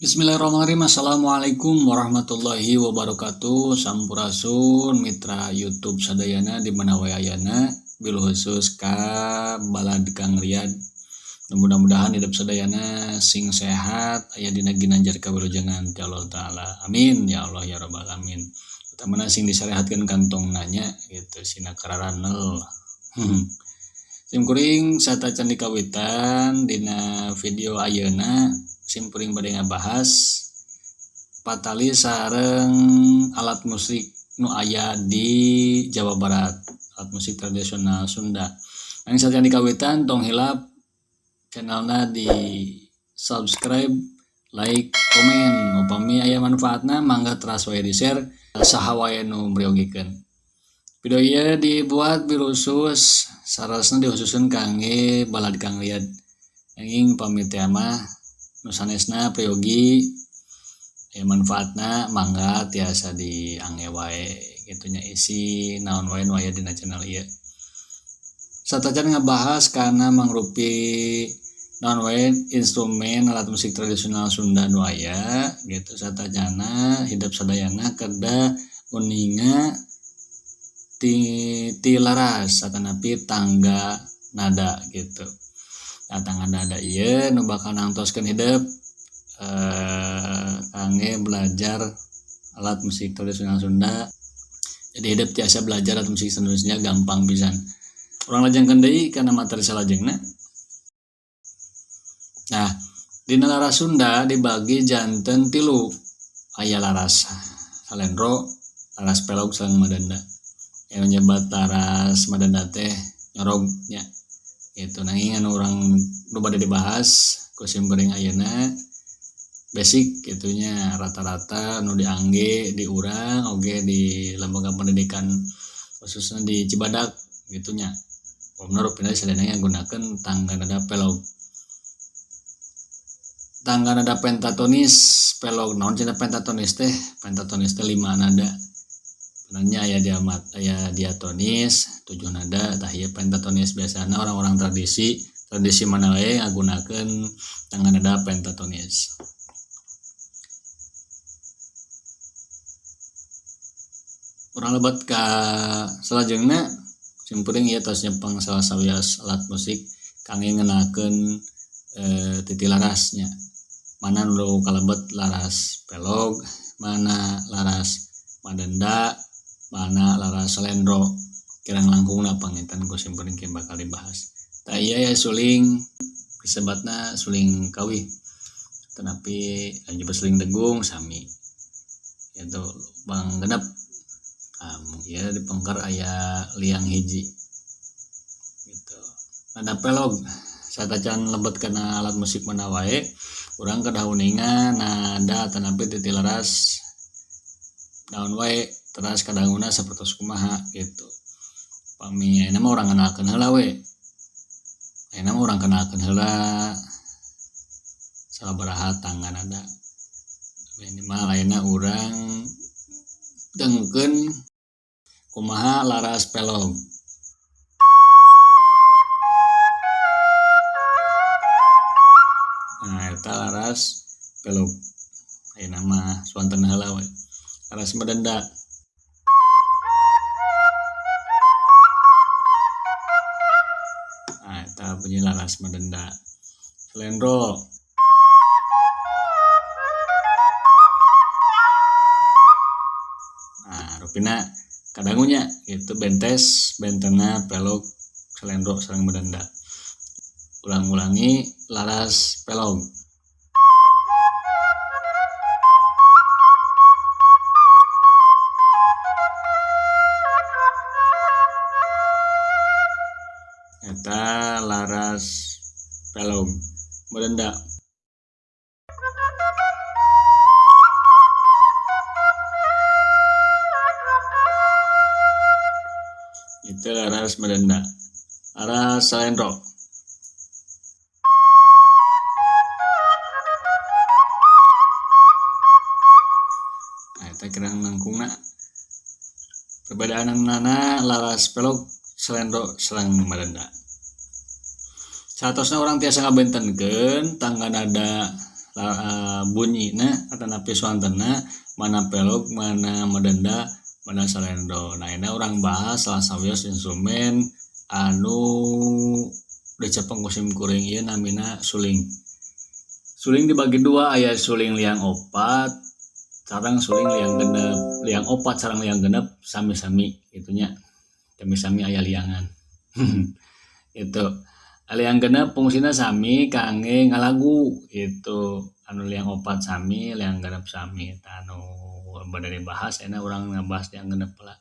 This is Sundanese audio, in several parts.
Bismillahirrahmanirrahim. Assalamualaikum warahmatullahi wabarakatuh. Sampurasun mitra YouTube sadayana di mana wae ayana, bil khusus ka balad Kang Riyad. Mudah-mudahan hidup sadayana sing sehat, aya dina ginanjar kawilujengan ti Allah Taala. Amin ya Allah ya rabbal alamin. Utamana sing disarehatkeun kantong nanya gitu sina kararanel. Sim kuring satacan dikawitan dina video ayeuna sim kuring bade ngabahas patali sareng alat musik nu aya di Jawa Barat, alat musik tradisional Sunda. Nanging satacan dikawitan tong hilap channelna di subscribe, like, komen. Upami aya manfaatna mangga teras wae di share saha wae nu mryogikeun. Video ieu dibuat khusus sarasna dikhususkeun kangge balad Kang Riyad. Nanging pamit teh mah nu sanesna priyogi aya manfaatna mangga tiasa diangge wae kitu nya isi naon wae nu aya dina channel ieu. Satacan ngabahas kana mangrupi naon wae instrumen alat musik tradisional Sunda nu aya gitu satacana hidep sadayana kedah uninga ti laras atanapi tangga nada gitu. Nah, tangga nada ieu nu bakal nangtoskeun hidep kangge belajar alat musik tradisional Sunda. Jadi hidep tiasa belajar alat musik tradisional gampang pisan. Urang lajengkeun deui kana materi salajengna. Nah, dina laras Sunda dibagi janten tilu. Aya laras salendro, laras pelog sareng madenda. Yang nyebat laras madenda teh nyorog nya. Gitu nanging anu urang nu bade dibahas ku sim kuring ayeuna basic gitunya rata-rata nu diangge di urang oge di lembaga pendidikan khususnya di Cibadak gitunya. Umumna rupina sadayana nggunakeun tangga nada pelog. Tangga nada pentatonis pelog naon cenah pentatonis teh? Pentatonis teh 5 nada. Sebenarnya aya diamat, aya diatonis 7 nada, tah ieu pentatonis biasana orang-orang tradisi, tradisi mana wae ngagunakeun tangga nada pentatonis. Urang lebet ka salajengna sim kuring ieu tos nyepeng salah sawios alat musik kangge ngeunalkeun titi larasnya. Mana nu kalebet laras pelog, mana laras madenda, mana laras salendro. Kirang langkungna panginten ku sim kuring bakal dibahas. Tah ieu aya suling disebatna suling kawih. Tetapi anu suling degung sami. Itu bang genep. Ieu di pengker aya liang hiji. Gitu. Nada pelog satacan lebet kana alat musik mana wae, urang kedah uninga nada tanapi titi laras naon wae teras kadanguna sapertos kumaha gitu. Pami ayeuna mah urang kenalkeun heula we. Ayeuna mah urang kenalkeun heula sabaraha tangga nada. Minimal ayeuna urang dengkeun kumaha laras pelog. Nah, eta laras pelog. Ayeuna mah suanten heula we. Laras madenda. Nah, eta bunyi laras madenda. Salendro. Nah, rupina kadangunya itu bentes bentena pelog salendro sareng madenda. Ulang-ulangi laras pelog. Eta laras pelog madenda. Itu laras madenda, laras salendro. Nah, eta kirang langkungna perbedaanana laras pelog, salendro sareng madenda. Satosna urang tiasa ngabentenkeun tangga nada bunyina atanapi suantenna, mana pelog, mana madenda, mana salendro. Nah, ayeuna urang bahas salah sawios instrumen anu dicepeng ku sim kuring ieu, namina suling. Suling dibagi dua, aya suling liang opat sareng suling liang genep. Liang opat sareng liang genep sami-sami kitu nya, sami-sami aya liangan. Itu liang genep fungsina sami kangge ngalagu gitu. Anu liang opat sami, liang genep sami. Tah, anu bade dibahas ayeuna urang ngabahas liang genep lah.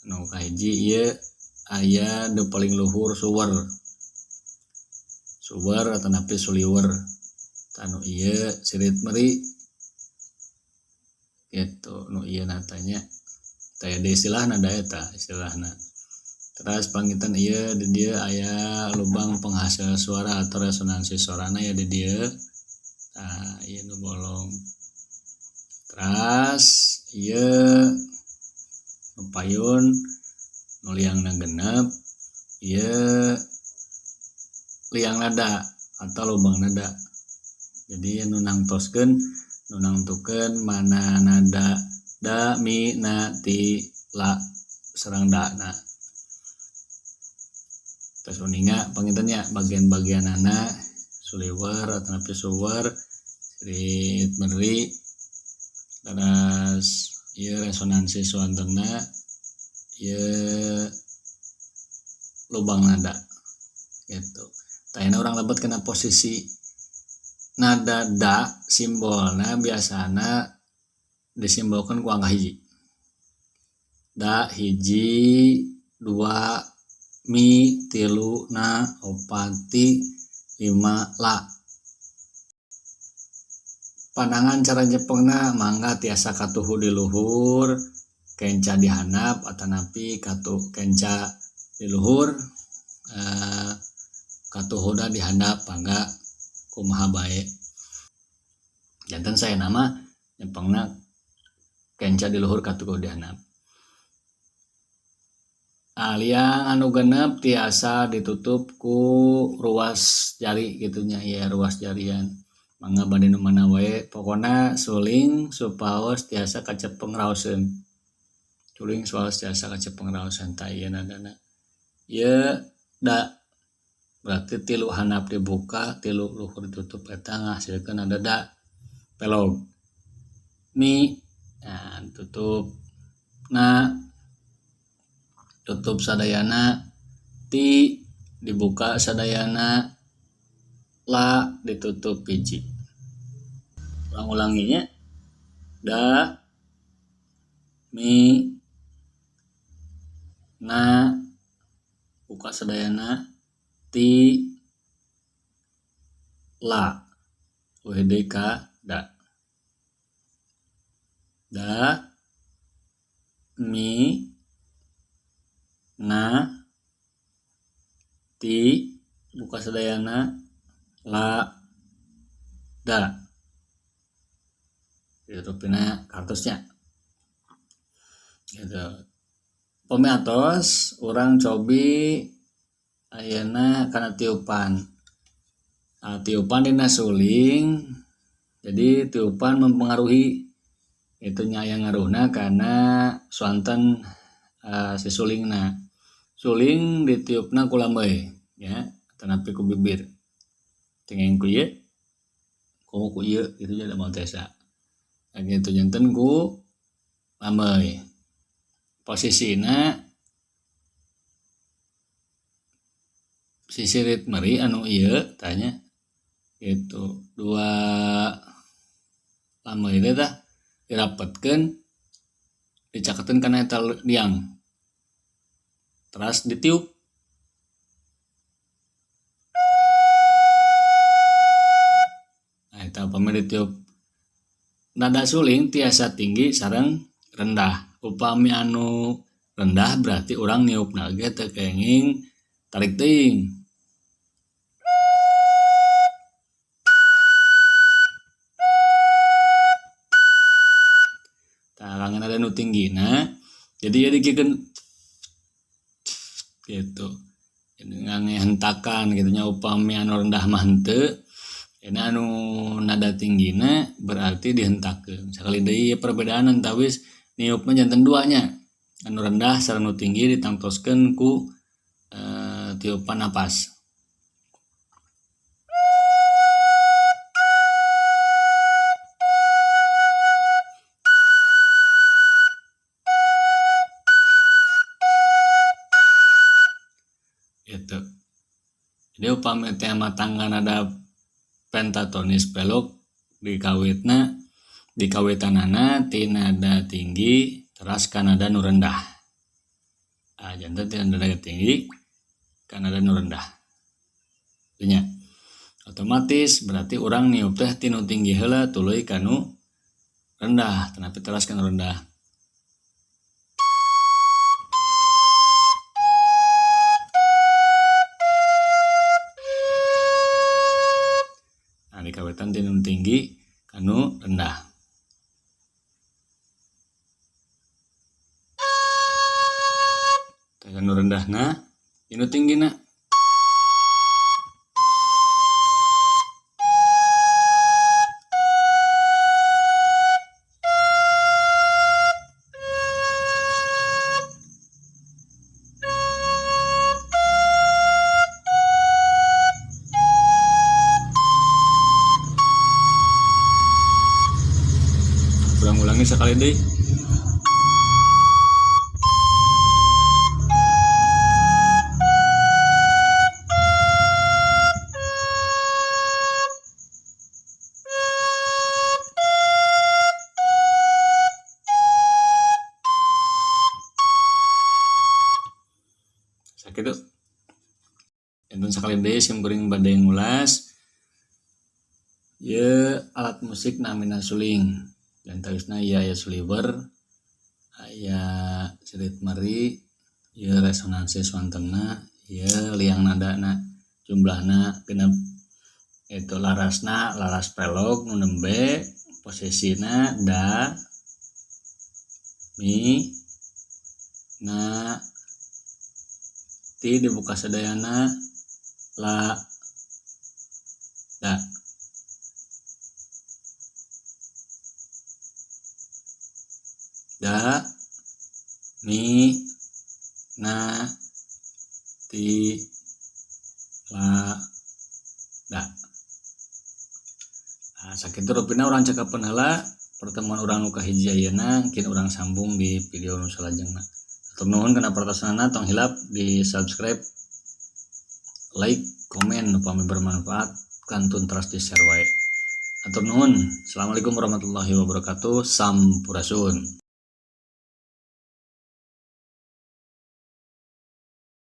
Nu kahiji ieu aya nu paling luhur, suwer. Suwer atanapi suliwer. Tah, nu ieu sirit meri gitu, nu ieu natanya taya di istilahna da eta istilahna. Terus panginten ieu di dieu aya lubang penghasil suara atau resonansi suarana ya di dieu. Tah, ieu nu bolong. Terus ieu nu payun, nu liangna genep, ieu liang nada atau lubang nada. Jadi nu nangtoskeun, nu nangtukeun mana nada da, mi, na, ti, la sareng da na. Terus uninga panginten nya bagian-bagianana suliwer atanapi suwer, sirit meri, terus ieu resonansi suantenna, ieu lubang nada gitu. Tah, ayeuna urang lebet kana posisi nada da. Simbolna biasana disimbolkeun ku angka hiji. Da hiji, dua, mi, tilu, na, opat, ti, lima, la. Pandangan cara nyepengna mangga tiasa katuhu di luhur, kenca di handap, atanapi katuh kenca di luhur, katuhuna di handap, mangga kumaha bae. Janten saya nama nyepengna kenca di luhur, katuhu di handap. Nah, liang anu genep tiasa ditutup ku ruas jari gitu nya, ya ruas jarian. Mangga bade nu mana wae, pokona suling supaos tiasa kacepeng raoseun. Suling supaos tiasa kacepeng raoseun. Tah, ieu nadana. Ieu da, berarti tilu handap dibuka, tilu luhur ditutup, eta ngahasilkeun nada da pelog. Mi, nah, tutup, na, tutup sadayana, ti dibuka sadayana, la ditutup hiji. Urang ulanginya. Da, mi, na, buka sadayana, ti, la, deui ka da. Da, mi, na, ti, buka sadayana, la, da. Ditutupina kartusnya gitu. Pami atos, urang cobi ayeuna kana tiupan. Nah, tiupan dina suling, jadi tiupan mempengaruhi itu nya, aya ngaruhna kana suanten si sulingna. Suling ditiupna ku lambey ya, atanapi ku bibir. Cengeng ku ieu, komo ku ieu kitu nya, da moal tiasa. Nah, gitu, janten ku lambey. Posisina si sirit meri anu ieu tah nya gitu, dua lambey teh tah dirapetkeun, dicaketkeun kana eta liang, teras ditiup. Nah, eta upami ditiup nada suling tiasa tinggi sareng rendah. Upami anu rendah berarti urang niupna ge teu kenging tarik teuing. Tah kangge nada nu tinggina jadi ya dikikeun gitu. Jadi ngangge hentakan gitu nya, upami anu rendah mah henteu, ini anu nada tinggina berarti dihentakeun. Sakali deui perbedaan antawis niupna janten dua nya. Anu rendah sareng nu tinggi ditangtoskeun ku tiupan napas. Gitu. Jadi upami tema tangga nada pentatonis pelog dikawitna dikawitanana ti nada tinggi teras ka nada nu rendah. Ah, janten ti nada tinggi ka nada nu rendah. Nya. Otomatis berarti urang niup teh ti nu tinggi heula tuluy ka nu rendah, tetapi teras ka nu rendah. Nah, dikawitan ti nu tinggi ka nu rendah. Ka nu rendahna, nu tinggina. Kurang ulangi sekali deh. Sakitu. Enten sakali deui sim kuring bade ngulas ieu alat musik namina suling. Dan tawisna ieu aya suliwer, aya sirit meri, ieu resonansi swantenna, ieu liang nadana, jumlahna genep. Itu larasna laras pelog nu nembe, posisina da, mi, na, ti dibuka sadayana, la, da. Da, mi, na, ti, la, da. Nah, sakitu rupina urang cekapeun heula pertemuan urang nu kahiji ayeuna, kin urang sambung di video nu salajengna. Hatur nuhun kana perhatosanana, tong hilap di subscribe, like, komen upami bermanfaat, kantun teras di share wae. Hatur nuhun. Assalamualaikum warahmatullahi wabarakatuh. Sampurasun.